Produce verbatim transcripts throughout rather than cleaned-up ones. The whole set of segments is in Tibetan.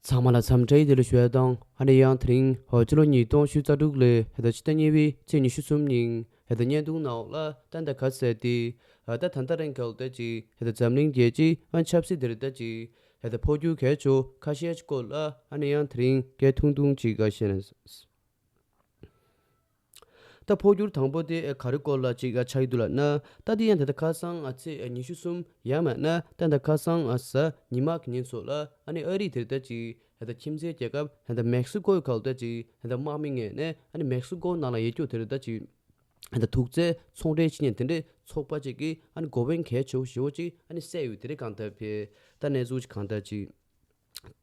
ཚང་མ་ལ་འཚམས་འདྲི་བདེ་ལེགས་ཞུ་ཡ་དང་། ཨ་ནི་ཡང་དེ་རིང་ཧོ་སྤྱི་ལོ་ཉིས་སྟོང་ཉི་ཤུ་རྩ་དྲུག་ལོའི་ཧེ་ད་ཕྱི་ཟླ་གཉིས་པའི་ཚེས་ཉི་ཤུ་གསུམ་ཉིན་ཧེ་ད་བརྙན་ཐུང་ནང་ལ་ད་ད་ག་ཟེར་ཏེ། ད་ད་ད་རིང་གལ་ཏེ་ཅིག་ཧེ་ད་འཛམ་གླིང་རྒྱལ་སྤྱིའི་ཨ་ཆབ་སྲིད་དེ་རེད་ད་ཅིག་ཧེ་ད་འཕོ་འགྱུར་གལ་ཆེ་ཁ་ཤས་ཀྱི་སྐོར་ལ་ཨ་ནི་ཡང་དེ་རིང་སྐད་ཐུང་ཐུང་ཅིག་ག་བཤད་ན། ད་འཕོ་འགྱུར་དང་པོ་དེ་ག་རེ་སྐོར་ལ་ཅིག་ཆགས་ཀྱི་འདུག་ལབ་ན། ད་དེ་ཡང་ད་ལྟ་ཁ་སང་ཨ་ཚེས་ཉི་ཤུ་གསུམ་ཡང་མིན་ན་ད་ལྟ་ཁ་སང་ཨ་གཟའ་ཉི་མ་གི་ཉིན་ཚོ་ལ་ཨ་ནི་ཨ་རི་དེར་ད་ཅིག་ད་ཁྱིམ་མཚེས་རྒྱལ་ཁབ་ད་མེག་སི་ཀོའི་ཁ་ལ་ད་ཅིག་ད་དམག་མི་ངོས་ནས་ཨ་ནི་མེག་སི་ཀོ་ནང་ལ་ཡོད་རྒྱུ་དེར་ད་ཅིག་ད་དུག་རྫས་ཚོང་འབྲེལ་བྱེད་མཁན་དེ་འདྲའི་ཚོགས་པ་ཅིག་གིས་ཨ་ནི་འགོ་དཔོན་གལ་ཆེ་བོ་ཞེ་བོ་ཅིག་ཨ་ནི་བསད་ཡོད་དེ་འདྲའི་གང་ལྟར་ཕེ་ད་གནས་ཚུལ་ཅིག་གང་ལྟར་ཅིག་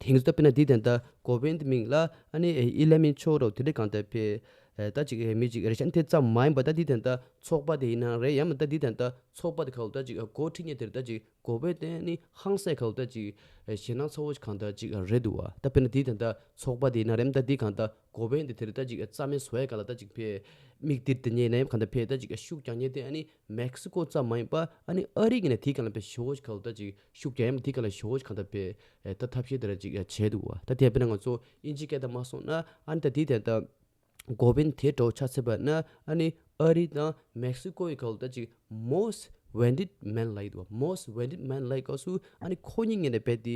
དེང་སང་དཔེར་ན་འདི་དེ་འདྲ་འགོ་དཔོན་དེ་མིང་ལ་ཨ་ནི་ཨི་ལེ་མིན་ཆོ་རོ་དེ་འདྲ་གང་ལྟར་ཕེ། ད་ཅིག་མི་ཅིག་རེ་ཤན་དེ་ཙམ་མ་ཡིན་པ་ད་འདི་དེ་འདྲ་ཚོགས་པ་དེ་ཡིན་ན་རེད། ཡང་མིན་ད་འདི་དེ་འདྲ་ཚོགས་པ་དེ་ཁ་ལ་ད་ཅིག་འགོ་ཁྲིད་མཁན་དེ་ད་ཅིག་འགོ་དཔོན་དེ་ནི་ཧང་སང་ཁ་ལ་ད་ཅིག་ཞེད་སྣང་ཚ་བོ་ཅིག་གང་ལྟར་ཅིག་རེད་འདུག་བ། ད་དཔེར་ན་འདི་དེ་འདྲ་ཚོགས་པ་དེ་ཡིན་ན་རེད། ད་འདི་གང་ལྟར་འགོ་དཔོན་དེ་དེ་རེད་ད་ཅིག་རྩ་མེད་བཟོ་ཡ་ག་ལ་ད་ཅིག་ཕེ་མིག་དེ་དེ་ཉེ་ནས་གང་ལྟར་ཕེ་ད་ཅིག་ཤུགས་རྒྱག་མཁན་དེ་ཨ་ནི་མེག་སི་ཀོ་ཙམ་མ་ཡིན་པ་ཨ་ནི་ཨ་རི་གི་ནས་དེའི་སྒང་ལ་དཔེ་ཞེ་པོ་ཅིག་ཁ་ལ་ད་ཅིག་ཤུགས་རྒྱག་ཡ་མ་དེའི་སྒང་ལ་ཞེ་པོ་ཅིག་གང་ལྟར་དཔེ་ད་ཐབས་ཤེས་དེ་འདྲ་ཅིག་བྱས་འདུག་བ། ད་དེ་དཔེར་ན་ང་ཚོ་དབྱིན་ཇིའི་སྐད་བརྡ་མ་སོང་ན་ཨ་ནི་ད་དེའི་དེ་ད་འགོ་དཔོན་དེ་འདྲ་བོ་ཆགས་ཚར་བ་ན་ཨ་ནི་ཨ་རི་དང་མེག་སི་ཀོ་ཡི་ཁ་ལ་ད་ཅིག་most wanted man ལབ་ཀྱི་འདུག་བ། most wanted man ལབ་སྐབས་སུ་ཨ་ནི་ཁོ་གཉིས་ངོས་ནས་དཔེ་དེ་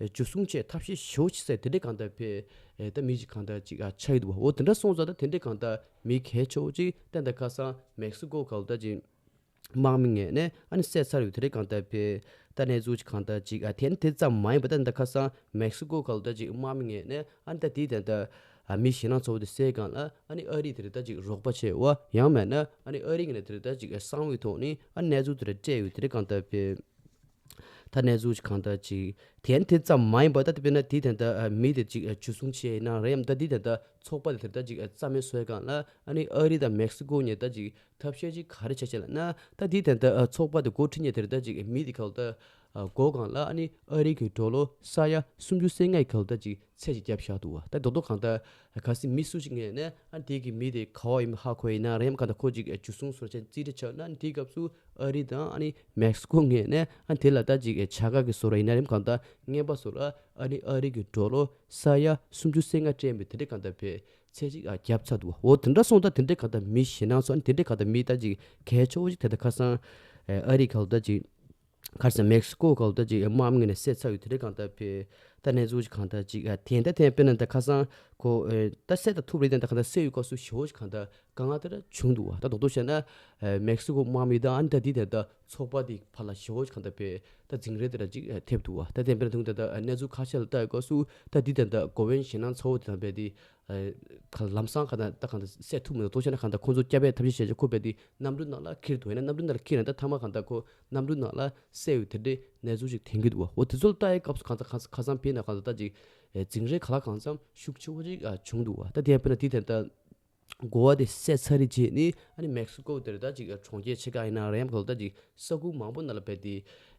འཇུ་བཟུང་བྱས་ཐབས་ཤེས་ཞེ་པོ་ཅིག་བྱས་དེ་འདྲ་གང་ལྟར་དཔེ་ད་མི་ཅིག་གང་ལྟར་ཅིག་ཆགས་ཀྱི་འདུག་བ། འོ་དེ་འདྲ་སོང་ཙང་ད་དེ་འདྲ་གང་ལྟར་མི་གལ་ཆེ་བོ་ཅིག་ད་ད་ཁ་སང་མེག་སི་ཀོ་ཁ་ལ་ད་ཅིག་དམག་མི་ངོས་ནས་ཨ་ནི་བསད་ཚར་ཡོད་དེ་འདྲ་གང་ལྟར་ཕེ་ད་གནས་ཚུལ་ཅིག་གང་ལྟར་ཅིག་ཨ་དེ་ནི་དེ་ཙམ་མ་ཡིན་པ་ད་ད་ཁ་སང་མེག་སི་ཀོ་ཁ་ལ་ད་ཅིག་དམག་མི་ངོས་ནས་ཨ་ནི་ད་དེའི་ད་ད་ཨ་མི་ཞེད་སྣང་ཚ་བོ་དེ་བསད་སྒང་ལ་ཨ་ནི་ཨ་རི་དེ་རེད་ད་ཅིག་རོགས་པ་བྱས་བ། ཡང་མིན་ན་ཨ་ནི་ཨ་རི་ངོས་ནས་དེ་རེད་ད་ཅིག་གསང་བའི་ཐོག་ནས་ཨ་གནས་ཚུལ་དེ་འདྲ་སྤྲད་ཡོད་དེ་འདྲ་གང་ལྟར་ཕེ། ད་གནས་ཚུལ་ཅིག་གང་ལྟར་ཅིག་དེ་ཡང་དེ་ཙམ་མ་ཡིན་པ་ད་དཔེར་ན་དེ་དེ་འདྲ་མི་དེ་ཅིག་འཇུ་བཟུང་བྱས་ན་རེད། ཡང་ད་དེ་དེ་འདྲ་ཚོགས་པ་དེ་དེ་འདྲ་ཅིག་རྩ་མེད་བཟོས་སྒང་ལ་ཨ་ནི་ཨ་རི་དང་མེག་སི་ཀོ་གཉིས་ད་ཅིག་ཐབས་ཤེས་ཅིག་ག་རེ་བྱས་བྱས་ལབ་ན། ད་དེ་དེ་འདྲ་ཚོགས་པ་དེ་འགོ་ཁྲིད་མཁན་དེ་འདྲ་ཅིག་མི་དེ་ཁ་ལ་ད་སྒོ་སྒང་ལ་ཨ་ནི་ཨ་རི་གི་ཌོ་ལོ་ས་ཡ་སུམ་ཅུ་སོ་ལྔ་ཁ་ལ་ད་ཅིག་ཚད་ཅིག་བརྒྱབ་བཞག་འདུག་བ། ད་རྡོག་རྡོག་གང་ལྟར་གལ་སྲིད་མི་སུ་ཞིག་ངོས་ནས་ཨ་དེ་གི་མི་དེ་ག་བ་ཡིན་ཧ་གོ་ཡིན་ན་རེམ་གང་ལྟར་ཁོ་ཅིག་འཇུ་བཟུང་བཟོ་བྱས་རྩིས་འབྲི་ཆགས་ན་དེའི་སྐབས་སུ་ཨ་རི་དང་ཨ་ནི་མེག་སི་ཀོ་ངོས་ནས་ཨ་དེ་ལ་ད་ཅིག་བྱ་དགའ་གི་བཟོ་འདྲ་ཡིན་ན་རེམ་གང་ལྟར་རྔན་པ་བཟོ་འདྲ་ཨ་ནི་ཨ་རི་གི་ཌོ་ལོ་ས་ཡ་སུམ་ཅུ་སོ་ལྔ་སྤྲད་པའི་དེ་འདྲ་གང་ལྟར་ཕེ་ཚད་ཅིག་ཨ་བརྒྱབ་ཚར་འདུག་འོ་དེ་འདྲ་སོང་ད་དེ་འདྲ་གང་ལྟར་མི་ཞེད་སྣང་ཚ་བོ་ཨ་ནི་དེ་འདྲ་གང་ལྟར་མི་ད་ཅིག་གལ་ཆེ་བོ་ཅིག་དེ་ད་ཁ་སང་ཨ་རི་ཁ་ལ་ད་ཅིག་ག་རེ་ཟེར་མེག་སི་ཀོ་ཁ་ལ་ད་ཅིག་དམག་མི་ངོས་ནས་བསད་ཚར་ཡོད་དེ་འདྲ་གང་ལྟར་ཕེ། ད་གནས་ཚུལ་ཅིག་གང་ལྟར་ཅིག་ཨ་དེ་འདྲ་དེ་དཔེར་ན་ད་ཁ་སང་ཁོ་ཨེ་ད་བསད་ད་ཐུབ་རེད། དེ་འདྲ་གང་ལྟར་བསད་ཡོད་སྐབས་སུ་ཞེ་པོ་ཅིག་གང་ལྟར་དཀའ་ངལ་དེ་འདྲ་བྱུང་འདུག་བ། ད་རྡོག་རྡོག་བཤད་ན་ཨེ་མེག་སི་ཀོ་དམག་མི་དང་ཨ་ནི་ད་འདི་དེ་འདྲ་ཚོགས་པ་དེ་བར་ལ་ཞེ་པོ་ཅིག་གང་ལྟར་ཕེ་ད་འཛིང་རེས་དེ་འདྲ་ཅིག་ཨེ་ཐེབས་འདུག་བ། ད་དེ་དཔེར་ན་ད་ད་གནས་ཚུལ་ཁ་ཤས་ལ་ལྟ་ཡོད་སྐབས་སུ་ད་འདི་དེ་འདྲ་འགོ་དཔོན་ཞེད་སྣང་ཚ་བོ་དེ་དང་ཕེ་དེ། ཨ་ག་ལམ་སང་ག་ད་ད་གང་ལྟར་བསད་ཐུབ་མི་འདུག་དོ་ཤེས་ན་གང་ལྟར་ཁོང་ཚོ་སྐྱབས་པའི་ཐབས་ཤེས་བྱས་བྱས་ཁོ་རྦད་དེ་གནམ་གྲུ་ནང་ལ་འཁྱེར་འདུག་ཡིན་ན་གནམ་གྲུ་ནང་ལ་འཁྱེར་ན་ད་མཐའ་མ་གང་ལྟར་ཁོ་གནམ་གྲུ་ནང་ལ་བསད་ཡོད་དེ་འདྲའི་གནས་ཚུལ་ཞིག་ཐོན་གྱི་འདུག་འོ་དེ་ཚོ་ལ་ལྟ་ཡའི་སྐབས་སུ་གང་ལྟར་ཁ་ཁ་སང་ཕེ་ན་གང་ལྟར་ད་ཅིག་ཨེ་འཛིང་རེས་ག་ལ་གང་འཚམ་ཤུགས་ཆེ་བོ་ཅིག་ཨ་བྱུང་འདུག་བ། ད་དེ་ཡང་དཔེར་ན་དེ་དེ་ལྟར་འགོ་བ་དེ་བསད་ཚར་རེད་བྱས་ནས་ཨ་ནི་མེག་སི་ཀོ་དེར་ད་ཅིག་གྲོང་ཁྱེར་ཆེ་ཁག་ཡིན་ན་རེམ་གང་ལྟར་ཅིག་ས་ཁུལ་མང་པོ་ནང་ལ་རྦད་དེ་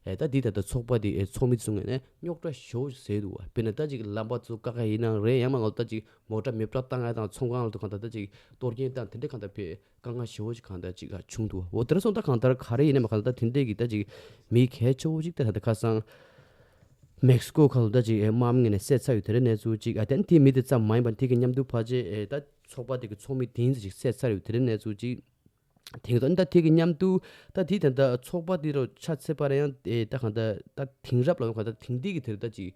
ཨེ་ད་འདི་ད་ལྟ་ཚོགས་པ་དེ་ཨེ་ཚོགས་མི་ཚོ་ངོས་ནས་རྙོག་དྲ་ཞེ་པོ་ཞིག་བཟོས་འདུག་བ། དཔེར་ན་ད་ཅིག་ལམ་པ་ཚོ་བཀག་ཡ་ཡིན་ནའང་རེད། ཡང་མིན་ན་ད་ཅིག་མོ་ཊ་མེ་སྤྲོད་བཏང་ཡ་དང་ཚོང་ཁང་ལ་དུ་གང་ལྟར་ད་ཅིག་གཏོར་སྐྱོན་བཏང་དེ་འདྲ་གང་ལྟར་ཕེ་དཀའ་ངལ་ཞེ་པོ་ཞིག་གང་ལྟར་ཅིག་བྱུང་འདུག་བ། འོ་དེ་འདྲ་སོང་ད་གང་ལྟར་ག་རེ་ཡིན་ནའི་མ་གང་ལྟར་དེ་འདྲས་ཀྱི་ད་ཅིག་མི་གལ་ཆེ་བོ་ཅིག་ད་ད་ཁ་སང་མེག་སི་ཀོ་ཁ་ལ་ད་ཅིག་དམག་མི་ངོས་ནས་བསད་ཚར་ཡོད་དེ་འདྲའི་གནས་ཚུལ་ཅིག་ཨ་དེ་ནི་དེ་མི་དེ་ཙམ་མ་ཡིན་པར་དེ་གི་མཉམ་དུ་ཕལ་ཆེར་ཨེ་ད་ཚོགས་པ་དེ་གི་ཚོགས་མི་བདུན་ཙམ་ཞིག་བསད་ཚར་ཡོད་དེ་འདྲའི་གནས་ཚུལ་ཅིག་དེང་དུ་ད་དེ་གི་མཉམ་དུ་ད་དེ་ད་ད་ཚོགས་པ་དེ་རུ་ཆ་ཚད་པ་རེད། ཡང་ཨེ་ད་གང་ད་ད་དེང་རབས་ལ་ཡོང་ག་ད་དེང་དུས་ཀྱི་དེར་ད་ཅིག་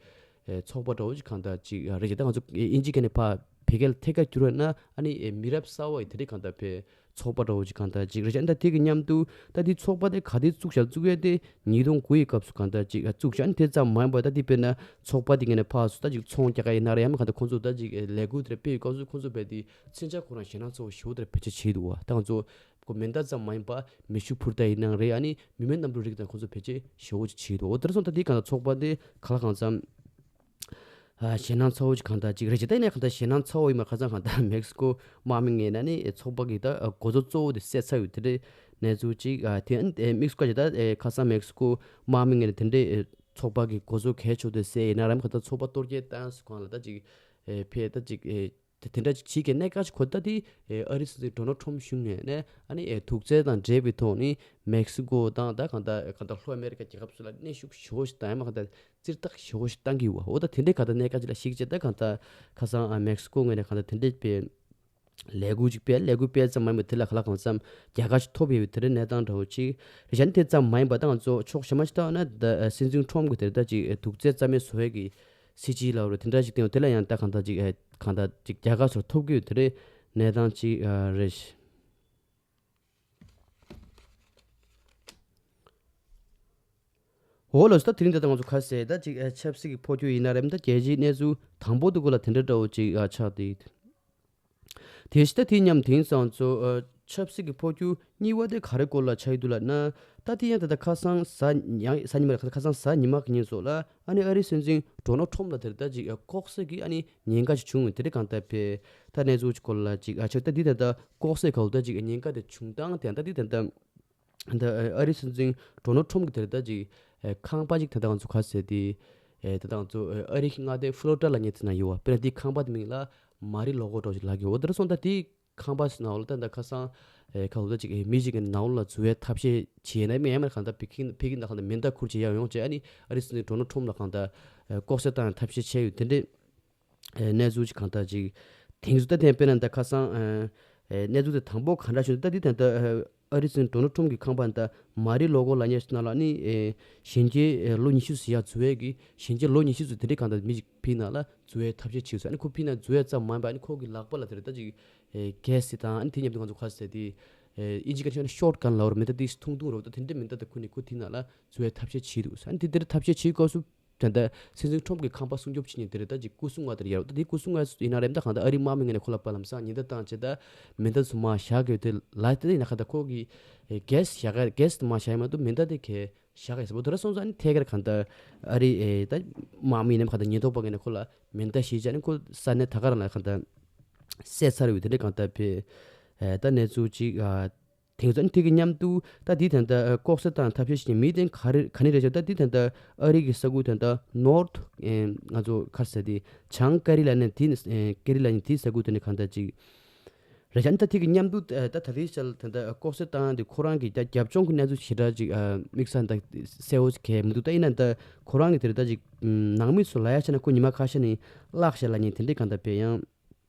ཨེ་ཚོགས་པ་འདྲ་བོ་ཅིག་གང་ད་ཅིག་རེད་ཅེ། ད་ང་ཚོ་ཨེ་དབྱིན་ཇི་སྐད་ནས་ཕ་བོད་སྐད་ལ་ཐད་ཀར་བསྒྱུར་བ་ན་ཨ་ནི་ཨེ་མི་རབས་གསར་བ་ཡི་དེ་རིགས་གང་ད་ཕེ་ཚོགས་པ་འདྲ་བོ་ཅིག་གང་ད་ཅིག་རེད་ཅེ། ད་དེ་གི་མཉམ་དུ་ད་དེ་ཚོགས་པ་དེ་ག་དེ་བཙུགས་བཞག་བཙུགས་ཡས་དེ་ཉིས་སྟོང་དགུ་ཡི་སྐབས་སུ་གང་ད་ཅིག་བཙུགས་བཞག་དེ་ཙམ་མ་ཡིན་པར་ད་དེ་དཔེར་ན་ཚོགས་པ་དེ་ངོས་ནས་ཕར་ཚུར་ད་ཅིག་ཚོང་རྒྱག་ག་ཡིན་ན་རེད། ཡང་མིན་གང་ད་ཁོང་ཚོ་ད་ཅིག་ཨེ་ལས་འགུལ་དེ་སྤེལ་བའི་སྐབས་སུ་ཁོང་ཚོ་རྦད་དེ་མཚོན་ཆ་ཁོ་རང་ཞེད་སྣང་ཚ་བོ་ཞེ་པོ་དེ་བེད་སྤྱོད་བྱས་འདུག་བ། ད་ང་ཚོ་ཁོ་མེ་མདའ་ཙམ་མ་ཡིན་པ་མེ་ཤུགས་འཕུར་མདའ་ཡིན་ནའང་རེད། ཨ་ནི་མི་མེད་གནམ་གྲུ་རིགས་དང་ཁོང་ཚོ་བེད་སྤྱོད་ཞེ་པོ་ཅིག་བྱས་འདུག་འོ་དེར་སོང་ད་དེ་གང་ལ་ཚོགས་པ་དེ་ག་ལ་གང་འཚམ་ཨ་ཞེད་སྣང་ཚ་བོ་ཅིག་གང་ད་ཅིག་རེད་ཅེ། ད་ཡིན་ན་གང་ད་ཞེད་སྣང་ཚ་བོ་ཡིན་མ་ཁ་སང་གང་ད་མེག་སི་ཀོ་དམག་མི་ངོས་ནས་ནི་ཚོགས་པ་གི་ད་འགོ་གཙོ་གཙོ་བོ་དེ་བསད་ཚར་ཡོད་དེ་འདྲའི་གནས་ཚུལ་ཅིག་ཨ་དེ་ཨ་མེག་སི་ཀོ་ཅེ་ད་ཨེ་ཁ་སང་མེག་སི་ཀོ་དམག་མི་ངོས་ནས་དེ་འདྲའི་ཨེ་ཚོགས་པ་གི་འགོ་གཙོ་གལ་ཆེ་བོ་དེ་བསད་ཡིན་ན་རམ་གང་ད་ཚོགས་པ་གཏོར་སྐྱོན་བཏང་སུ་གང་ལ་ད་ཅིག་ཨེ་ཕེ་ད་ཅིག་ཨེ། དེ་དེ་འདྲ་ཅིག་བྱེད་མཁན་གནད་འགག་ཅིག་ཁོ་ད་དེ་ཨ་རི་སྲིད་འཛིན་ཌོ་ནལ་ཊམ་ཕ་གཞུང་ངོས་ནས་ཨ་ནི་ཨེ་དུག་རྫས་དང་འབྲེལ་བའི་ཐོག་ནས་མེག་སི་ཀོ་དང་ད་གང་ལྟར་གང་ལྟར་ལྷོ་ཨ་མེ་རི་ཀ་རྒྱལ་ཁབ་ཚོ་ལ་གནོན་ཤུགས་ཞེ་པོ་ཞིག་དང་ཡང་མ་གང་ལྟར་ རྩིས་རྟགས་ཞེ་པོ་ཞིག་བཏང་གི་ཡོད་པ། འོ་ད་དེ་འདྲའི་གང་ལྟར་གནད་འགག་ཅིག་ལ་གཞིགས་བྱས། ད་གང་ལྟར་ཁ་སང་ཨ་མེག་སི་ཀོ་ངོས་ནས་གང་ལྟར་དེ་འདྲའི་པའི་ལས་འགུལ་ཅིག་སྤེལ། ལས་འགུལ་སྤེལ་ཙམ་མ་ཡིན་པར་དེ་ལ་ག་ལ་གང་འཚམ་རྒྱལ་ཁ་ཞིག་ཐོབ་ཡོད་པའི་དེ་འདྲའི་གནས་སྟངས་འདྲ་བོ་ཅིག་རེད་ཤག། ཨ་ནི་དེ་ཙམ་མ་ཡིན་པར་ད་ང་ཚོ་ཕྱོགས་གཞན་མ་ཞིག་ལྟ་བ་ན། ད་ཨ་སྲིད་འཛིན་ཁྲོམ་གྱི་དེ་འདྲ་ཅིག་ཨ་དུག་རྫས་རྩ་མེད་བཟོ་ཡས་ཀྱི་སྲིད་ཇུས་ལབ་རེད། དེ་འདྲ་ཞིག་བཏིང་བ་དེ་ལ་ཡང་ད་གང་ལྟར་ཅིག་ཨ་གང་ལྟར་ཅིག་རྒྱལ་ཁ་ཞིག་ཐོབ་ཀྱི་ཡོད་དེ་འདྲའི་གནས་སྟངས་ཅིག་ཨ་རེད་ཤག། འོ་ལགས་སོ། ད་དེ་རིང་ད་ལྟ་ང་ཚོ་ག་རེ་ཟེར། ད་ཅིག་ཨ་ཆབ་སྲིད་ཀྱི་འཕོ་འགྱུར་ཡིན་ན་རེད། ད་རྒྱལ་སྤྱིའི་གནས་ཚུལ་དང་པོ་དེ་སྐོར་ལ་དེ་འདྲ་འདྲ་བོ་ཅིག་ཨ་ཆགས་ཏེ། དེ་བཞིན་ད་དེ་མཉམ་དེང་སང་ཚོ་ཨ་ཆབ་སྲིད་ཀྱི་འཕོ་འགྱུར་གཉིས་པ་དེ་ག་རེ་སྐོར་ལ་ཆགས་ཀྱི་འདུག་ལབ་ན། ད་དེ་ཡང་ད་ལྟ་ཁ་སང་གཟའ་ཡང་གཟའ་ཉི་མ་རེད། ཁ་སང་གཟའ་ཉི་མ་གི་ཉིན་སོགས་ལ་ཨ་ནི་ཨ་རིའི་སྲིད་འཛིན་ཌོ་ནལ་ཁྲོམ་ལ་དེ་རེད། ད་ཅིག་ཨ་ལྐོག་གསོད་ཀྱི་ཨ་ནི་ཉེན་ཁ་ཞིག་བྱུང་བ་དེ་རེད། གང་ལྟར་པས་ད་གནས་ཚུལ་གྱི་སྐོར་ལ་ཅིག་ཨ་ཆགས། ད་དེ་ད་ལྟ་ལྐོག་གསོད་ག་ལ་ད་ཅིག་ཉེན་ཁ་དེ་བྱུང་སྟངས་དེ་ད་དེ་ད་ལྟ། ད་ཨ་རིའི་སྲིད་འཛིན་ཌོ་ནལ་ཁྲོམ་གྱི་དེར་ད་ཅིག་ཨེ་ཁང་པ་ཅིག་ད་ལྟ་ང་ཚོ་ག་ཟེར་དེ། ཨེ་ད་ལྟ་ང་ཚོ་ཨེ་ཨ་རི་གི་མངའ་སྡེ་ཕུ་ལོ་རི་ཌ་ལབ་མཁན་དེ་ན་ཡོད་པ། དཔེར་ན་དེའི་ཁང་པ་དེ་མིང་ལ་མ་རི་ལོ་གོ་འདྲ་ཞིག་ལབ་ཀྱི་ཡོད། འོ་དེར་སོང་ད་དེའི་ཁང་པ་ཟེར་ནང་ལ་ད་ད་ཁ་སང་ཨེ་ཁ་ལོ་ད་ཅིག་ཨེ་མི་ཅིག་གི་ནང་ལ་འཛུལ་བའི་ཐབས་ཤེས་བྱས་ན་མིན་ཡང་མིན་གང་ལྟར་པེ་ཀིན་པེ་ཀིན་ད་གང་ལྟར་མེ་མདའ་ཁུར་བྱས་ཡར་ཡོང་བྱས། ཨ་ནི་ཨ་རིའི་སྲིད་འཛིན་ཌོ་ནལ་ཁྲོམ་ལ་གང་ལྟར་ཨེ་ལྐོག་གསོད་བཏང་ཡང་ཐབས་ཤེས་བྱས་ཡོད། དེ་འདྲའི་ཨེ་གནས་ཚུལ་ཅིག་གང་ལྟར་ཅིག་དེང་དུས་ད་ཐེངས་དཔེར་ན་ད་ཁ་སང་ཨེ་ཨེ་གནས་ཚུལ་དེ་དང་པོ་ག་འདྲ་བྱུང་། ད་འདི་ད་ལྟ་ཨེ་ཨ་རིའི་སྲིད་འཛིན་ཌོ་ནལ་ཁྲོམ་གྱི་ཁང་པ་ད་མ་རི་ལོ་གོ་ལབ་མཁན་ཞིག་ནང་ལ་ནི་ཨེ་གཞོན་སྐྱེས་ཨེ་ལོ་ཉི་ཤུ་ཙམ་ཡར་འཛུལ་བའི་གི་གཞོན་སྐྱེས་ལོ་ཉི་ཤུ་ཙམ་དེ་འདྲའི་གང་ལྟར་མི་ཞིག་ཕིའི་ནང་ལ་འཛུལ་བའི་ཐབས་ཤེས་བྱས་སོང་། ཨ་ནི་ཁོ་ཕིའི་ནང་འཛུལ་བ་ཙམ་མ་ཡིན་པ། ཨ་ནི་ཁོ་གི་ལག་པ་ལ་དེ་རེད་ད་ཅིག་ཨེ་གེ་སི་དང་། ཨ་ནི་དེ་མཉམ་དུ་ང་ཚོ་ག་ཟེར་དེ་ཨེ་ཨིན་ཇི་སྐད་ཆ་ནི་ཤོཊ་གན་ལབ་རེད། མེ་མདའ་དེ་ཐུང་ཐུང་རེད། ད་དེ་འདྲའི་མེ་མདའ་དེ་ཁུར་ནས་ཁོ་དེའི་ནང་ལ་འཛུལ་བའི་ཐབས་ཤེས་བྱས་འདུག། ཨ་ནི་དེ་དེར་ཐབས་ཤེས་བྱེད་སྐབས་སུ། ད་ལྟ་སྲིད་འཛིན་ཁྲོམ་གྱི་ཁང་པ་སྲུང་སྐྱོབ་བྱེད་མཁན་དེ་རེད་ད་ཅིག་སྐུ་སྲུང་བ་དེར་ཡོད་རེད། ད་དེ་སྐུ་སྲུང་བ་ཡིན་ན་རེད། ད་གང་ལྟར་ཨ་རིའི་དམག་མི་ངོས་ནས་ཁོ་ལ་པ་ལམ་སང་ཉེན་བརྡ་བཏང་བྱས་ད་མེ་མདའ་ཚོ་མར་བཞག་གི་ཡོད་དེ་ལ། དེ་ཡིན་ན་གང་ལྟར་ཁོ་གིས་གེ་སི་བཞག་ག་གེ་སི་དེ་མར་བཞག་ཡོད་མ་གཏོགས་མེ་མདའ་དེ་གས་བཞག་ག་ཡོད་ས་མ་རེད། ད་ར་སོང་ཙང་ཨ་ནི་ཐད་ཀར་གང་ལྟར་ཨ་རིའི་ཨེ་ད་དམག་མི་ཡིན་ནམ་གང་ལྟར་ཉེན་རྟོག་པ་ངོས་ནས་ཁོ་ལ་མེ་མདའ་བཞེས་བྱས། ཨ་ནི་ཁོ་ས་གནས་ད་ག་རང་ལ་གང་ལྟར་བསད་ཚར་ཡོད། དེ་འདྲ་གང་ལྟར་བས་ཨེ་ད་གནས་ཚུལ་ཅིག་ཨ། དེང་སང་དེ་གི་མཉམ་དུ་ད་དེ་ད་ལྟ་ལྐོག་ཟ་བཏང་ཐབས་ཤེས་བྱེད་མི་དེ་ག་རེ་ག་ནི་རེད་ཤག། ད་དེ་ད་ལྟ་ཨ་རི་གི་ས་ཁུལ་ད་ལྟ་ནོར་ཐི་ང་ཚོ་ག་རེ་ཟེར་དེ་བྱང་ཀེ་རི་ལ་ནི་དེ་ནི་ཀེ་རི་ལ་ནི་དེའི་ས་ཁུལ་དེ་ནི་གང་ལྟར་ཅིག་རེད་ཤག། ད་དེ་གི་མཉམ་དུ་ད་ད་དེའི་ཆར་ད་ལྟ་ལྐོག་ཟ་བཏང་དེ་ཁོ་རང་གི་ད་རྒྱབ་ལྗོངས་ཀྱི་གནས་ཚུལ་ཞེ་དྲག་ཅིག་དམིགས་བསལ་ད་གསལ་བོ་ཞིག་གས་མི་འདུག། ད་ཡིན་ན་ད་ཁོ་རང་གི་དེ་རེད་ད་ཅིག་ནང་མི་ཚོ་ལ་ཡ་བྱས་ན་ཁོ་ཉི་མ་ཁ་ཤས་ནས་བརླག་ཤག་ལབ་མཁན་དེ་འདྲའི་གང་ལྟར་བས་ཡང་།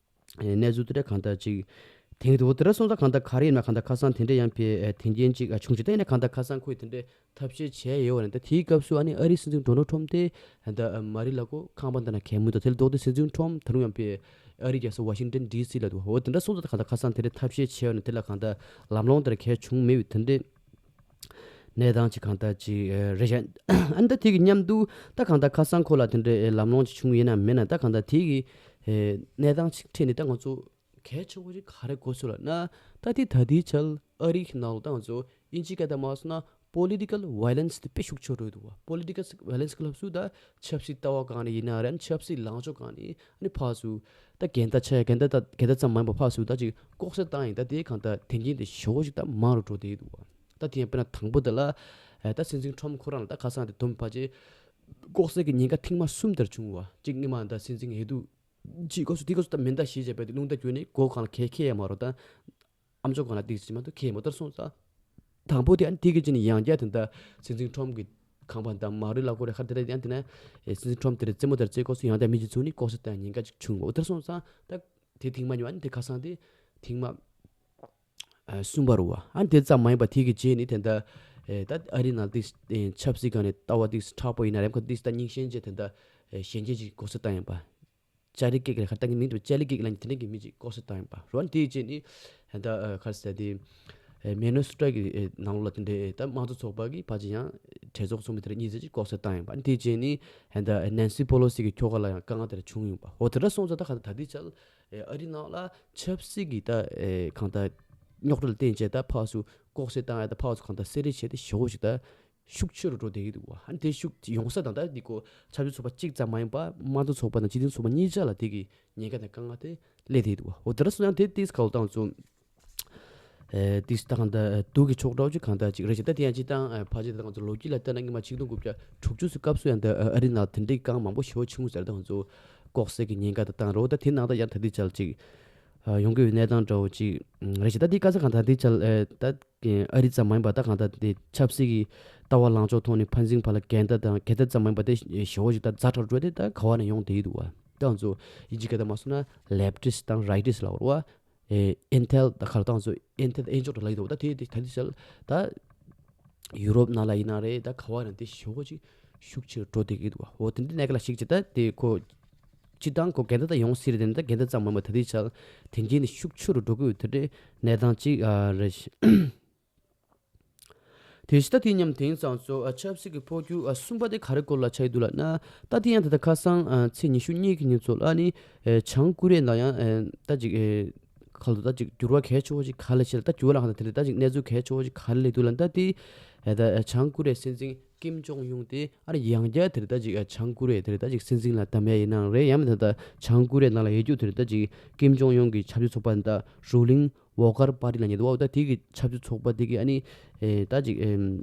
ཨེ་གནས་ཚུལ་དེ་འདྲ་གང་ལྟར་ཅིག་དེང་དུ་འོ་དེ་འདྲ་སོང་ཙང་གང་ལྟར་ག་རེ་ཡིན་ན་གང་ལྟར་ཁ་སང་དེ་འདྲ་ཡང་བས་ཨེ་དེ་འགན་ཅིག་ཨ་བྱུང་ཅིག། ད་ཡིན་ན་གང་ལྟར་ཁ་སང་ཁོས་དེ་འདྲའི་ཐབས་ཤེས་བྱས་ཡོད་པ་རེད། ད་དེའི་སྐབས་སུ་ཨ་ནི་ཨ་རིའི་སྲིད་འཛིན་ཌོ་ནལ་ཁྲོམ་དེ་ད་ལྟ་མ་རི་ལ་གོ་ཁང་པ་འདི་ན་གས་མུ་ད་དེ་ལ་ལྡོག་སྟེ་སྲིད་འཛིན་ཁྲོམ་ད་རུང་ཡང་བས་ཨ་རི་རྒྱལ་ས་ཝ་ཤིང་ཏན་ཌི་སི་ལ་འདུག། འོ་དེ་འདྲ་སོང་ཙང་ད་གང་ལྟར་ཁ་སང་དེ་འདྲའི་ཐབས་ཤེས་བྱས་ཡོད་ན་དེ་ལ་གང་ལྟར་ལམ་ལྷོང་དེ་འདྲ་གས་བྱུང་མེད་པའི་དེ་འདྲའི། གནས་སྟངས་ཅིག་གང་ལྟར་ཅིག་ཨེ་རེད་ཤག། ཨ་ནི་ད་དེ་གི་མཉམ་དུ་ད་གང་ལྟར་ཁ་སང་ཁོ་ལ་དེ་འདྲའི་ཨེ་ལམ་ལྷོང་ཅིག་བྱུང་ཡིན་ན་མེད་ན། ད་གང་ལྟར་དེ་གི་ཨེ་གནས་སྟངས་ཅིག་འཕྲད་ནས་ད་ང་ཚོ་གལ་ཆེན་པོ་ཅིག་ག་རེ་གོ་སོང་ལབ་ན། ད་དེ་ད་ལྟའི་ཆར་ཨ་རི་གི་ནང་ལ་ད་ང་ཚོ་ཨིན་ཇི་སྐད་དུ་མ་སོང་ན་པོ་ལི་ཊི་ཀལ་ཝའི་ལེན་སི་དེ་དཔེ་ཤུགས་ཆེ་རུ་འགྲོ་གི་འདུག་བ། པོ་ལི་ཊི་ཀལ་ཝའི་ལེན་སི་གི་ལབ་སུ་ད་ཆབ་སྲིད་ལྟ་བ་སྒང་ནས་ཡིན་ན་རེད། ཆབ་སྲིད་ལངས་ཕྱོགས་སྒང་ནས་ཨ་ནི་ཕར་ཚུར་ད་འགལ་ཟླ་ཆགས་ཡ་འགལ་ཟླ་ད་འགལ་ཟླ་ཙམ་མ་ཡིན་པ་ཕར་ཚུར་ད་ཅིག་ལྐོག་ཟ་བཏང་ཡིན། ད་དེའི་གང་ལྟར་དོན་རྐྱེན་དེ་ཞེ་པོ་ཞིག་ད་མང་རུ་འགྲོ་བསྡད་ཀྱི་འདུག་བ། ད་དེ་ཡང་དཔེར་ན་དང་པོ་དེ་ལ་ཨེ་ད་སྲིད་འཛིན་ཁྲོམ་ཁོ་རང་ལ་ད་ཁ་སང་དེ་བསྡོམས་ཕལ་ཆེར་ལྐོག་ཟ་གི་ཉེན་ཁ་ཐེངས་མ་གསུམ་དེར་བྱུང་བ། གཅིག་སྔོན་མ་ད་སྲིད་འཛིན་འོས་བསྡུ་ཅིག་སྐབས་སུ་དེ་སྐབས་སུ་ད་མེ་མདའ་བཞེས་བྱས་པ་དེ་རླུང་རྟ་བརྒྱུགས་ནས་སྒོ་སྒང་ལ་གས་འཁེལ་ཡ་མ་རེད། ད་ཨ་མཆོག་སྒང་ལ་ཏོག་ཙམ་མ་གཏོགས་འཁེལ་མ། དེར་སོང་ཙང་དང་པོ་དེ་ཨ་ནི་དེ་གི་རྗེས་ནས་ཡང་བསྐྱར་དེ་ད་སྲིད་འཛིན་ཁྲོམ་གི་ཁང་པ་ད་མ་རི་ལ་གོ་རེ་ཁ་དེ་ལ་ཡང་དེ་ན་ཨེ་སྲིད་འཛིན་ཁྲོམ་དེ་རེ་རྩེད་མོ་དེར་རྩེ་སྐབས་སུ་ཡང་བསྐྱར་མི་གཅིག་ཚུགས་ནས་ལྐོག་ཟ་བཏང་ཉེན་ཁ་ཅིག་བྱུང་བ། དེར་སོང་ཙང་ད་དེ་ཐེངས་མ་ཉོ་ཨ་ནི་དེ་ཁ་སང་དེ་ཐེངས་མ་ཨ་གསུམ་པ་རུ་བ། ཨ་ནི་དེ་ཙམ་མ་ཡིན་པ་དེ་གི་རྗེས་ནས་དེ་འདྲ་ཨེ་ད་ཨ་རི་ནང་ཏིག་ཨེ་ཆབ་སྲིད་སྒང་ནས་ལྟ་བ་ཏིག་མཁྲེགས་པོ་ཡིན་ན་རེམ་ཁ་ཏིག་ད་རྙིང་ཞེན་བྱས་དེ་འདྲ་ཨེ་གཞན་སྐད་ཅིག་ལྐོག་ཟ་བཏང་ཡིན་པ། ཅཱ་ལི་ཀིག་ལ་ཁ་ཏང་གི་མིང་དུ་ཅཱ་ལི་ཀིག་ལ་ནི་དེ་འདྲ་གི་མི་ཅིག་ལྐོག་ཟ་བཏང་ཡིན་པ་རུ་བ། དེ་གི་རྗེས་ནས་ཨེ་ད་ཨེ་ག་རེ་ཟེར་དེ་ཨེ་མེ་ནོ་སོ་ཊ་གི་ཨེ་ནང་ལོགས་ལ་དེ་འདྲ་ཨེ་ད་དམངས་གཙོ་ཚོགས་པ་གི་ཕལ་ཆེར་ཡང་གྲོས་ཚོགས་ཚོགས་མི་དེ་འདྲ་གཉིས་ཙམ་ཅིག་ལྐོག་ཟ་བཏང་ཡིན་པ། དེ་གི་རྗེས་ནས་ཨེ་ད་ཨེ་ནན་སི་པོ་ལོ་སི་གི་ཁྱོ་ག་ལ་ཡང་དཀའ་ངལ་དེ་འདྲ་བྱུང་ཡིན་པ། འོ་དེ་འདྲ་སོང་ཙང་ད་ག་ད་ལྟའི་ཆར་ཨེ་ཨ་རི་ནང་ལ་ཆབ་སྲིད་ཀྱི་ད་ཨེ་གང་ལྟར་རྙོག་དྲ་ལ་བརྟེན་བྱས་ད་ཕར་ཚུར་ལྐོག་ཟ་བཏང་ཡ་ད་ཕར་ཚུར་གང་ལྟར་བསད་རེས་བྱས་ཏེ་ཞེ་པོ་ཞིག་ད་ཤུགས་ཆེ་རུ་འགྲོ་བསྡད་ཀྱི་འདུག་བ། ཨ་ནི་དེ་ཤུགས་ཡོང་ས་དང་ད་འདི་ཀོ་ཆབ་སྲིད་ཚོགས་པ་གཅིག་ཙམ་མ་ཡིན་པ་དམངས་གཙོ་ཚོགས་པ་དང་སྤྱི་མཐུན་ཚོགས་པ་གཉིས་ཆ་ལ་དེ་གི་ཉེན་ཁ་དང་དཀའ་ངལ་དེ་སླེབས་བསྡད་འདུག་བ། འོ་དེ་འདྲ་སོང་ཙང་དེ་ཏིས་ཁ་ལོ་བཏང་ཚོ། ཨེ་ཏིས་ད་གང་ལྟར་སྡུག་གི་ཕྱོགས་འདྲ་བོ་ཅིག་གང་ལྟར་ཅིག་རེད་ཅེ། ད་དེ་ཡང་ཅིག་དང་ཨེ་ཕལ་ཆེར་ད་ང་ཚོ་ལོ་རྒྱུས་ལ་བལྟས་ན་སྔོན་མ་ཆིག་སྟོང་དགུ་བརྒྱ་དྲུག་ཅུ་ཚོའི་སྐབས་སུ་ཡང་ད་ཨ་རི་ནང་དེ་འདྲའི་རྐང་མང་པོ་ཞེ་པོ་བྱུང་ཟེར། ད་ང་ཚོ་ལྐོག་ཟ་གི་ཉེན་ཁ་དང་བཏང་རོགས། ད་དེ་ནང་ད་ཡང་ད་ལྟའི་ཆར་ཅིག་ཡོང་གི་ཡོད་གནས་སྟངས་འདྲ་བོ་ཅིག་རེད་ཤག་ད་འདི་ཁ་སང་གང་ལྟར་འདི་ཆ་ལ་ད་ཨ་རི་ཙམ་མ་ཡིན་པ་ད་གང་ལྟར་འདི་ཆབ་སྲིད་ཀྱི་ལྟ་བ་ལངས་ཕྱོགས་ཐོག་ནས་ཕན་ཚུན་བར་ལ་འགལ་ཟླ་དང་འགལ་ཟླ་ཙམ་མ་ཡིན་པ་དེ་ཞེ་པོ་ཅིག་ད་ཛ་དྲག་འགྲོ་དེ་ད་ག་བ་ནས་ཡོང་བསྡད་ཀྱི་འདུག་བ། ད་ང་ཚོ་ཡིན་གཅིག་ག་ད་མ་སོང་ན་ལེབ་ཊིསི་དང་རའི་ཊིསི་ལབ་དགོས་རེད་བ། ཨེ་ཨེན་ཐལ་ད་ག་ལ་ད་ང་ཚོ་ཨེན་ཐལ་ཨེན་ཕྱོགས་དེ་ལབ་ཀྱི་འདུག་བ། ད་དེ་དེ་ད་འདི་ཆ་ལ་ད་ཡུ་རོབ་ནང་ལ་ཡིན་ན་རེད། ད་ག་བ་ནས་དེ་ཞེ་པོ་ཅིག་ཤུགས་ཆེར་འགྲོ་བསྡད་ཀྱི་འདུག་བ། འོ་དེ་འདྲའི་གནས་སྐབས་ལ་གཞིགས་བྱས་ད་དེ་ཁོ་སྤྱིར་བཏང་ཁོ་འགལ་ཟླ་ད་ཡོང་སྲིད་རེད། དེ་ནི་ད་འགལ་ཟླ་ཙམ་མ་ཡིན་པ་ད་ལྟའི་ཆར་དེང་གི་ནི་ཤུགས་ཆེ་རུ་འགྲོ་གི་ཡོད་དེ་འདྲའི་གནས་སྟངས་ཅིག་ཨ་རེད། དེ་བཞིན་ད་དེ་མཉམ་དེང་སང་ཚོ་ཨ་ཆབ་སྲིད་ཀྱི་འཕོ་འགྱུར་ཨ་གསུམ་པ་དེ་ག་རེ་སྐོར་ལ་ཆགས་ཀྱི་འདུག་ལབ་ན། ད་དེ་ཡང་ད་ལྟ་ཁ་སང་ཨ་ཚེས་ཉི་ཤུ་གཉིས་ཀྱི་ཉིན་ཚོ་ལ་ནི་ཨེ་བྱང་ཀོ་རི་ཡ་ནང་ཡང་ཨེ་ད་ཅིག་ཨེ་ཁ་ལོ་ད་ཅིག་འགྱུར་བ་གལ་ཆེ་བོ་ཅིག་ག་རེ་ལ་ཕྱིན་ལ། ད་འགྱུར་བ་ལ་གང་ལྟར་དེ་འདྲ་ད་ཅིག་གནས་ཚུལ་གལ་ཆེ་བོ་ཅིག་ག་རེ་སླེབས་འདུག་ལབ་ན། ད་དེ་ཨེ་ད་ཨེ་བྱང་ཀོ་རི་ཡའི་སྲིད་འཛིན་ཀིམ་ཇོང་ཡུང་དེ་ཨ་ནི་ཡང་བསྐྱར་དེར་ད་ཅིག་བྱང་ཀོ་རི་ཡ་དེར་ད་ཅིག་སྲིད་འཛིན་ལ་བདམས་ཡ་ཡིན་ནའང་རེད། ཡང་མིན་ད་ལྟ་བྱང་ཀོ་རི་ཡ་ནང་ལ་ཡོད་རྒྱུ་དེར་ད་ཅིག་ཀིམ་ཇོང་ཡུང་གི་ཆབ་སྲིད་ཚོགས་པ་ད་རུ་ལིང་ཝོ་ཀར་པར་ཊི་ལབ་མཁན་འདུག་བ། ད་དེ་གི་ཆབ་སྲིད་ཚོགས་པ་དེ་གི་ཨ་ནི་ཨེ་ད་ཅིག་ཨེམ་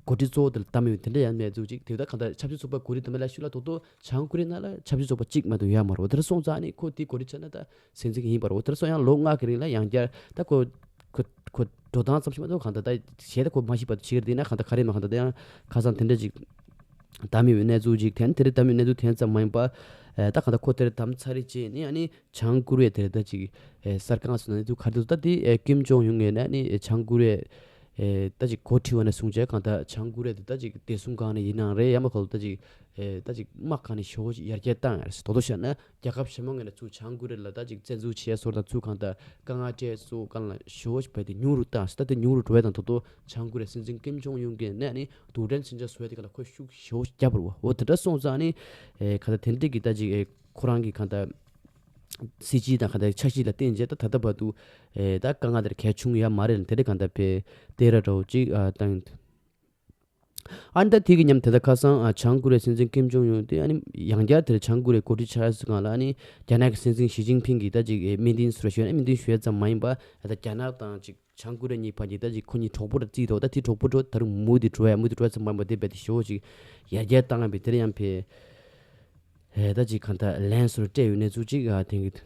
འགོ་ཁྲིད་གཙོ་བོ་དེ་ལ་བདམས་ཡོད་དེ་འདྲ་ཡང་གནས་ཚུལ་ཅིག་དེ་ད་གང་ལྟར་ཆབ་སྲིད་ཚོགས་པ་འགོ་ཁྲིད་བདམས་པ་ལ་ཤུ་ལ་དོ་དོ་བྱང་ཀོ་རི་ཡ་ནང་ལ་ཆབ་སྲིད་ཚོགས་པ་གཅིག་མ་གཏོགས་ཡོད་མ་རེད། འོ་དེར་སོང་ཙང་ཨ་ནི་ཁོ་དེ་འགོ་ཁྲིད་ཆགས་ན་ད་སྲིད་འཛིན་ཡིན་པ་རེད། འོ་དེར་སོང་ཡང་ལོ་ལྔ་གི་རིང་ལ་ཡང་བསྐྱར་ད་ཁོ་ཁོ་ཁོ་འགྲོ་སྟངས་ཙམ་ཞིག་མ་གཏོགས་གང་ལྟར་ད་གཞས་ད་ཁོ་མ་ཤི་བར་དུ་བྱེད་ཀྱི་རེད། དེ་ན་གང་ལྟར་ག་རེ་མ་གང་ལྟར་ད་ཡང་ཁ་སང་དེ་འདྲ་ཅིག་བདམས་ཡོད་པའི་གནས་ཚུལ་ཅིག་དེ་ནི་དེ་རིང་བདམས་ཡོད་གནས་ཚུལ་དེ་ཙམ་མ་ཡིན་པ། ཨེ་ད་གང་ལྟར་ཁོ་དེར་བདམས་ཚར་རེད་བྱས་ནས་ཨ་ནི་བྱང་ཀོ་རི་ཡ་དེར་ད་ཅིག་ཨེ་གསར་ཁང་སོང་ན་གནས་ཚུལ་ག་རེ་འདུག་ད་དེ་ཨེ་ཀིམ་ཇོང་ཡུང་ངོས་ནས་ཨ་ནི་ཨེ་བྱང་ཀོ་རི་ཡ་ཨེ་ད་ཅིག་འགོ་ཁྲིད་པ་ནས་བཟུང་བྱས་གང་ལྟར་བྱང་ཀོ་རི་ཡ་དེ་ད་ཅིག་བདེ་སྲུང་སྒང་ནས་ཡིན་ནའང་རེད། ཡང་མ་གང་ལྟར་ད་ཅིག་ཨེ་ད་ཅིག་དམག་སྒང་ནས་ཞེ་པོ་ཅིག་ཡར་རྒྱས་བཏང་ཡ་རེད། དོ་དོ་བཤད་ན་རྒྱལ་ཁབ་གཞན་པ་ངོས་ནས་ཚུར་བྱང་ཀོ་རི་ཡ་ལ་ད་ཅིག་བཙན་འཛུལ་བྱས་སོགས་དང་ཚུར་གང་ལྟར་དཀའ་ངལ་སྤྲད་སོགས་སྒང་ལ་ཞེ་པོ་ཅིག་བས་དེ་ཉུང་རུ་བཏང་ཟེར། ད་དེ་ཉུང་རུ་འགྲོ་བའི་དང་དོ་དོ་བྱང་ཀོ་རི་ཡ་སྲིད་འཛིན་ཀིམ་ཇོང་ཡུང་གིས་ནས་ནི་རྡུལ་ཕྲན་མཚོན་ཆ་བཟོ་ཡ་དེ་ག་ལ་ཁོས་ཤུགས་ཞེ་པོ་བརྒྱབ་པ་རེད་བ། འོ་དེ་འདྲ་སོང་ཙང་ནི་ཨེ་ག་ད་དེ་འདྲ་གི་ད་ཅིག་ཨེ་ཁོ་རང་གི་ག་ད་སྲིད་སྤྱི་དང་ག་ད་འཆར་གཞི་ལ་བརྟེན་བྱས་ད་ད་ལྟ་བར་དུ་ཨེ་ད་དཀའ་ངལ་དེར་གལ་བྱུང་ཡ་མ་རེད་ལ། དེ་འདྲ་ག་ད་པའི་ལྟེ་ར་འདྲ་བོ་ཅིག་ཨ་བཏང་ཡོད། ཨ་ནི་ད་དེ་གི་མཉམ་དེ་ད་ཁ་སང་ཨ་བྱང་ཀོ་རི་ཡ་སྲིད་འཛིན་ཀིམ་ཇོང་ཡུང་དེ་ཨ་ནི་ཡང་བསྐྱར་དེར་བྱང་ཀོ་རི་ཡའི་འགོ་ཁྲིད་ཆགས་ཡ་སུ་གང་ལ་ཨ་ནི་རྒྱ་ནག་གི་སྲིད་འཛིན་ཞི་ཅིན་ཕིང་གིས་ད་ཅིག་ཨེ་སྨོན་འདུན་ཞུ་ར་ཞུ་ཡ་ཨ་ནི་སྨོན་འདུན་ཞུ་ཡ་ཙམ་མ་ཡིན་པ་ཨ་ད་རྒྱ་ནག་དང་ཅིག་བྱང་ཀོ་རི་ཡ་གཉིས་བར་གྱི་ད་ཅིག་ཁོ་གཉིས་གྲོགས་པོ་ར་བརྩིས་འདུག་ད་དེ་གྲོགས་པོ་འགྲོ་ད་རུང་མུ་མཐུད་འགྲོ་ཡ་མུ་མཐུད་འགྲོ་ཡ་ཙམ་མ་ཡིན་པ་དེ་རྦད་དེ་ཞེ་པོ་ཅིག་ཡར་རྒྱས་བཏང་ཡ་བས་དེར་ཡང་བས་ཨེ་ད་ཅིག་གང་ལྟར་ལན་སོར་སྤྲད་ཡོད་གནས་ཚུལ་ཅིག་ཨ་དེང་གི།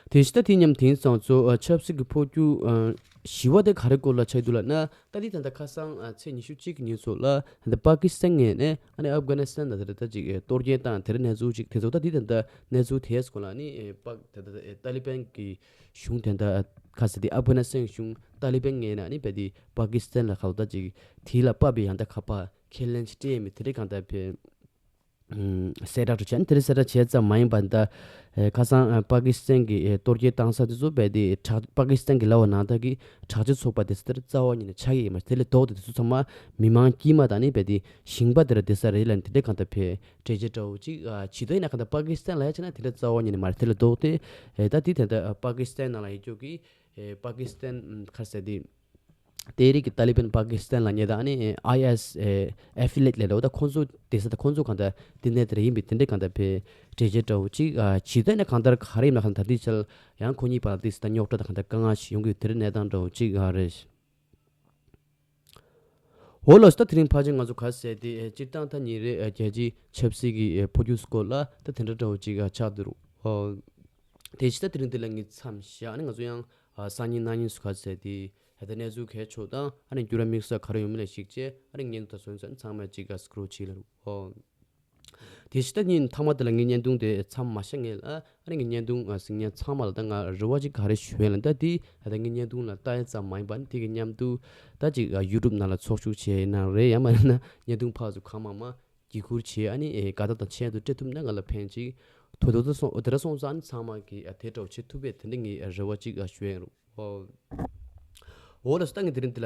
དེ་བཞིན་ད་དེ་མཉམ་དེང་སང་ཚོ་ཨ་ཆབ་སྲིད་ཀྱི་འཕོ་འགྱུར་ཨ་བཞི་པ་དེ་ག་རེ་སྐོར་ལ་ཆགས་འདུག་ལབ་ན། ད་དེ་ད་ལྟ་ཁ་སང་ཨ་ཚེས་ཉི་ཤུ་གཅིག་གི་ཉིན་ཚོ་ལ་ད་ལྟ་པ་ཀི་སི་ཐན་ངོས་ནས་ཨ་ནི་ཨབ་གྷ་ནི་སི་ཐན་ལ་ད་ལྟ་ཅིག་ཨེ་གཏོར་སྐྱོན་བཏང་དེར་གནས་ཚུལ་ཅིག་དེ་ཚོ་ད་དེ་ད་ལྟ་གནས་ཚུལ་དེའི་སྐོར་ལ་ཨ་ནི་ཨེ་པ་ད་ལྟ་ཨེ་ཏཱ་ལི་བན་གྱི་གཞུང་དེ་ད་ཁ་ས་དེ་ཨབ་གྷ་ནི་སི་ཐན་གཞུང་ཏཱ་ལི་བན་ངོས་ནས་ཨ་ནི་བས་དེ་པ་ཀི་སི་ཐན་ལ་ཁ་ལོ་ད་ཅིག་དེ་ལ་དཔའ་བའི་ཡང་ད་ཁ་པ་ཁས་ལེན་ཅིག་སྤྲད་མི་དེ་རེད་གང་ལྟར་བས། ཨུམ། གསལ་བསྒྲགས་འདྲ་བྱས་ན་དེ་རིང་གསལ་བསྒྲགས་བྱས་ཙམ་མ་ཡིན་པ་འདི་ལྟར། ཨེ་ཁ་སང་ཨ་པ་ཀི་སི་ཐན་གྱི་ཨེ་གཏོར་སྐྱོན་བཏང་ས་དེ་ཚོ་རྦད་དེ་དྲག་པ་ཀི་སི་ཐན་གྱི་ལ་འོག་ནང་ད་གི་དྲག་སྤྱོད་ཚོགས་པ་དེ་ཚོ་དེར་རྩ་བ་ཉིད་ནས་ཆགས་ཀྱི་ཡོད་མ་རེད། དེ་ལས་ལྡོག་སྟེ་དེ་ཚོ་ཚང་མ་མི་མང་དཀྱུས་མ་དང་ནི་རྦད་དེ་ཞིང་པ་དེ་ར་བསྡད་ས་རེད་ལབ་ནས་དེ་འདྲའི་གང་ལྟར་བས་འགྲེལ་བརྗོད་འདྲ་བོ་ཅིག་ཨ་བྱེད་དོ། ཡིན་ན་གང་ལྟར་པ་ཀི་སི་ཐན་ལ་ཡ་བྱས་ན་དེ་འདྲ་རྩ་བ་ཉིད་ནས་མ་རེད། དེ་ལས་ལྡོག་སྟེ་ཨེ་ད་དེ་ད་ལྟ་ཨ་པ་ཀི་སི་ཐན་ནང་ལ་ཡོད་རྒྱུ་གི་ཨེ་པ་ཀི་སི་ཐན་ཨམ་ག་རེ་ཟེར་དེ། དེ་རིང་གི་ཏཱ་ལི་བན་པ་ཀི་སི་ཐན་ལབ་མཁན་དང་ཨ་ནི་ཨའི་ཨེ་ཨེས་ཨེ་ཨེ་ཕི་ལེ་ཊི་ལབ་འདྲ་བོ་ད་ཁོང་ཚོ་བསྡད་ས་ད་ཁོང་ཚོ་གང་ལྟར་དེ་ནས་དེ་ར་ཡིན་པའི་དེ་འདྲའི་གང་ལྟར་བས་འགྲེལ་བརྗོད་འདྲ་བོ་ཅིག་ཨ་བྱེད་ད་ན་གང་ལྟར་ག་རེ་ཡིན་ན་གང་ལྟར་དེ་ཆ་ལ་ཡང་ཁོ་གཉིས་བར་ལ་དེ་ས་ད་རྙོག་དྲ་དང་གང་ལྟར་དཀའ་ངལ་ཞིག་ཡོང་གི་དེ་རིང་གནས་སྟངས་འདྲ་བོ་ཅིག་ཨ་རེད། འོ་ལགས་སོ། ད་དེ་རིང་ཕལ་ཆེར་ང་ཚོ་ག་རེ་ཟེར་དེ་ཨེ་སྤྱིར་བཏང་ད་ཉིན་རེ་ཨེ་རྒྱལ་སྤྱིའི་ཆབ་སྲིད་ཀྱི་ཨེ་འཕོ་འགྱུར་སྐོར་ལ་ད་དེ་འདྲ་འདྲ་བོ་ཅིག་ཨ་ཆགས་འདུག་རོ། ཨོ། དེ་ཕྱི་ད་དེ་རིང་འདི་ལ་ངས་མཚམས་བཞག་ཨ་ནི་ང་ཚོ་ཡང་ཨ་སང་ཉིན་གནངས་ཉིན་སུ་ག་ཟེར་དེ་ད་ལྟ་གནས་ཚུལ་གལ་ཆེ་ཤོས་དང་ཨ་ནི་འགྱུར་བ་དམིགས་བསལ་ག་རེ་ཡོང་མིན་ལ་གཞིགས་བྱས་ཨ་ནི་བརྙན་ཐུང་དང་སོ་སོ་ཚང་མ་གཅིག་ག་སི་ཀྲོལ་བྱེད་ལ་རུ། ཨོ། དེ་ཕྱི་ད་ཉིན་མཐའ་མ་དེ་ལ་ངས་བརྙན་ཐུང་དེ་མཚམས་མ་བཞག་ངས་ལ་ཨ་ནི་ངས་བརྙན་ཐུང་ཨ་གཟིགས་མཁན་ཚང་མ་ལ་ད་ང་རེ་བ་ཅིག་ག་རེ་ཞུ་ཡས་ལ་ད་དེ་ད་ལྟ་ངས་བརྙན་ཐུང་ལ་ལྟ་ཡས་ཙམ་མ་ཡིན་པ་ནི་དེ་གི་མཉམ་དུ་ད་ཅིག་ཨ་ཡུ་ཊུབ་ནང་ལ་ཚོགས་ཞུགས་བྱས་ཡིན་ན་རེད། ཡང་མ་ཡིན་ན་བརྙན་ཐུང་ཕར་ཚུར་གང་མང་མང་བརྒྱུད་བསྐུར་བྱས་ཨ་ནི་ཨེ་དགའ་ཐག་དང་ཆེད་དུ་སྤྲད་ཐུབ་ན་ང་ལ་ཕན་ཅིག་ཐོགས་འདུག་ད་སོང་དེ་འདྲ་སོང་ཙང་ཨ་ནི་ཚང་མ་གིས་ཨ་དེ་འདྲ་བོ་བྱེད་ཐུབ་པས་དེ་འདྲ་ངས་ཨ་རེ་བ་ཅིག་ཨ་ཞུ་ཡས་རུང་། ཨོ། འོ་ལགས་སོ། ད་ངས་དེ་རིང་འདི་ལ་